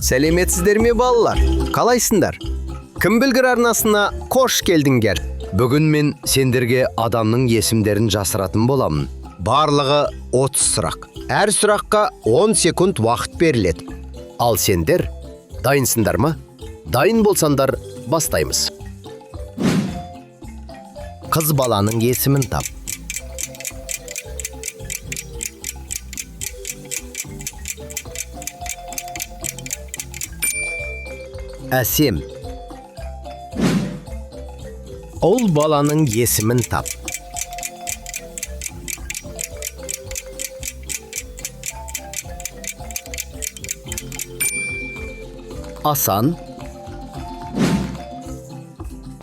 Сәлеметсіздер ме, балалар? Қалайсыңдар? Кім білгір арнасына қош келдіңдер. Бүгін мен сендерге адамның есімдерін жасыратын боламын. Барлығы 30 сұрақ. Әр сұраққа 10 секунд уақыт беріледі. Ал сендер дайынсыңдар ма? Дайын болсаңдар, бастаймыз. Қыз баланың есімін тап. Әсем. Ұл баланың есімін тап. Асан.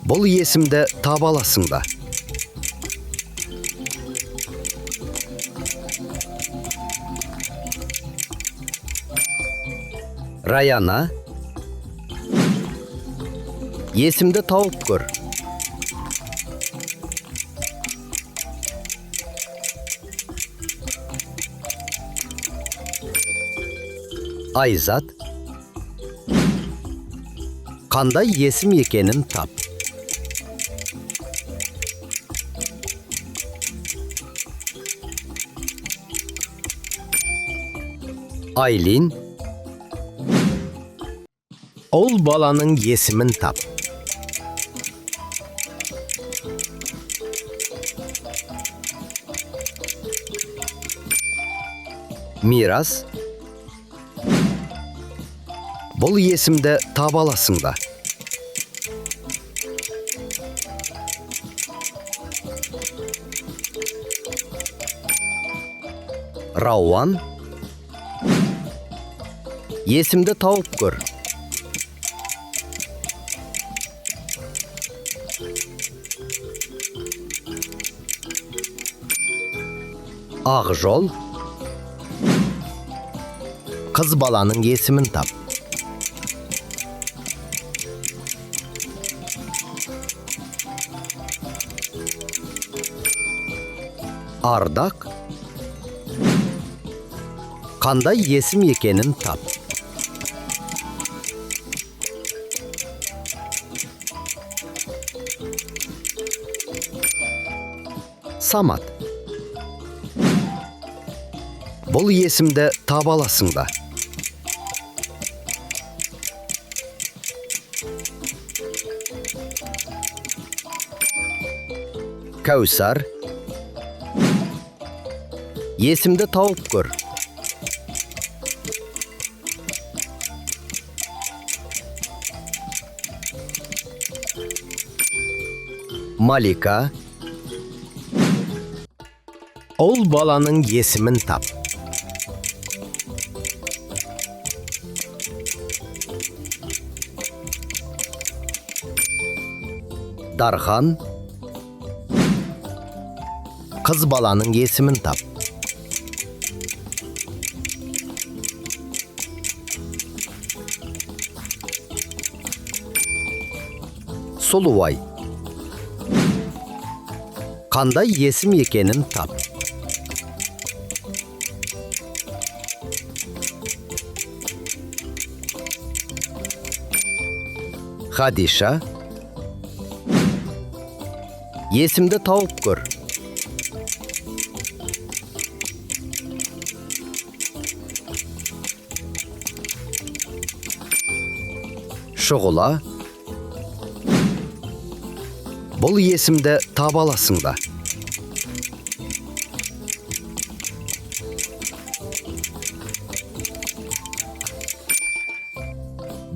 Бұл есімді таба аласың ба? Раяна. Есімді тауып көр. Айзат. Қандай есім екенін тап. Айлин. Ұл баланың есімін тап. Мирас. Бұл есімді таба аласың ба? Рауан. Есімді тауып көр. Ақжол. Қыз баланың есімін тап. Ардақ. Қандай есім екенін тап. Самат. Бұл есімді таба аласың ба? Кәусар. Есімді тауып көр. Малика. Ұл баланың есімін тап. Дархан. Қыз баланың есімін тап. Сұлуай. Қандай есім екенін тап. Хадиша. Есімді тауып көр. Шұғыла. Бұл есімді таба аласың ба?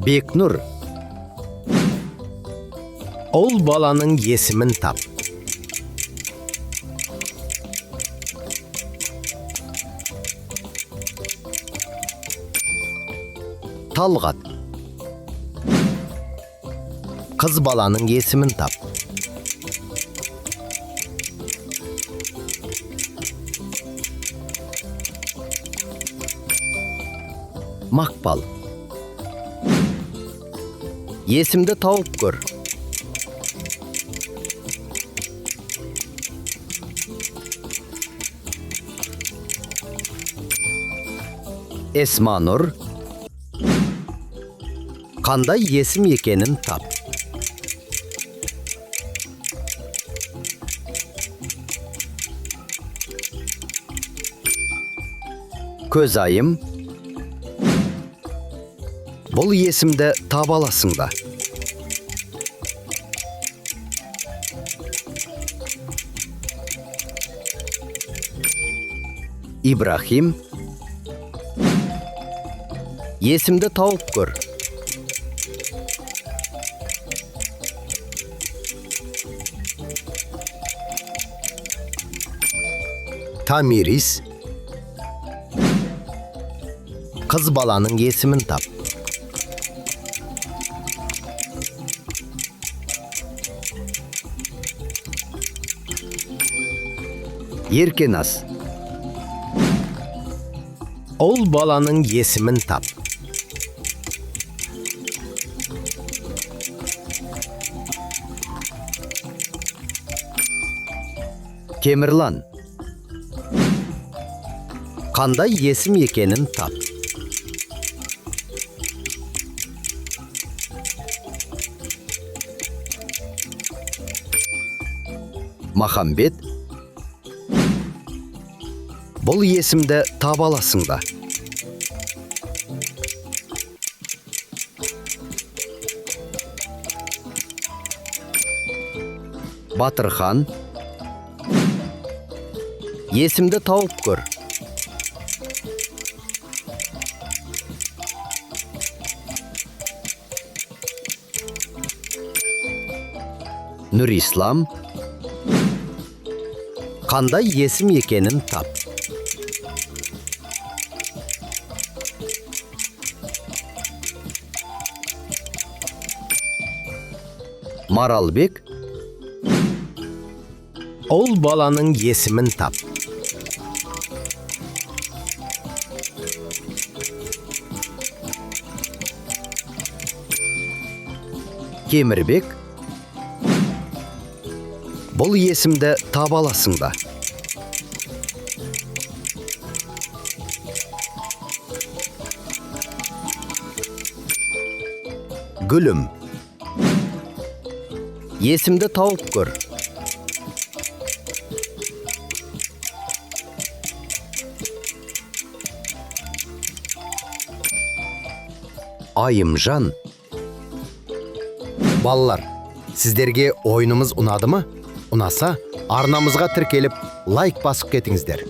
Бекнұр. Ұл баланың есімін тап. Талғат. Қыз баланың есімін тап. Мақпал. Есімді тауып көр. Эсманұр. Қандай есім екенін тап. Көзайым. Бұл есімді таба аласың ба? Ибрахим. Есімді тауып көр. Тамирис. Қыз баланың есімін тап. Еркеназ. Ұл баланың есімін тап. Темірлан. Қандай есім екенін тап. Махамбет. Бұл есімді таба аласың ба? Батырхан. Есімді тауып көр. Нұрислам. Қандай есім екенін тап. Маралбек. Ұл баланың есімін тап. Темірбек. Бұл есімді таба аласың ба? Гүлім. Есімді тауып көр. Айымжан. Балалар, сіздерге ойынымыз ұнады ма? Ұнаса, арнамызға тіркеліп, лайк басып кетіңіздер.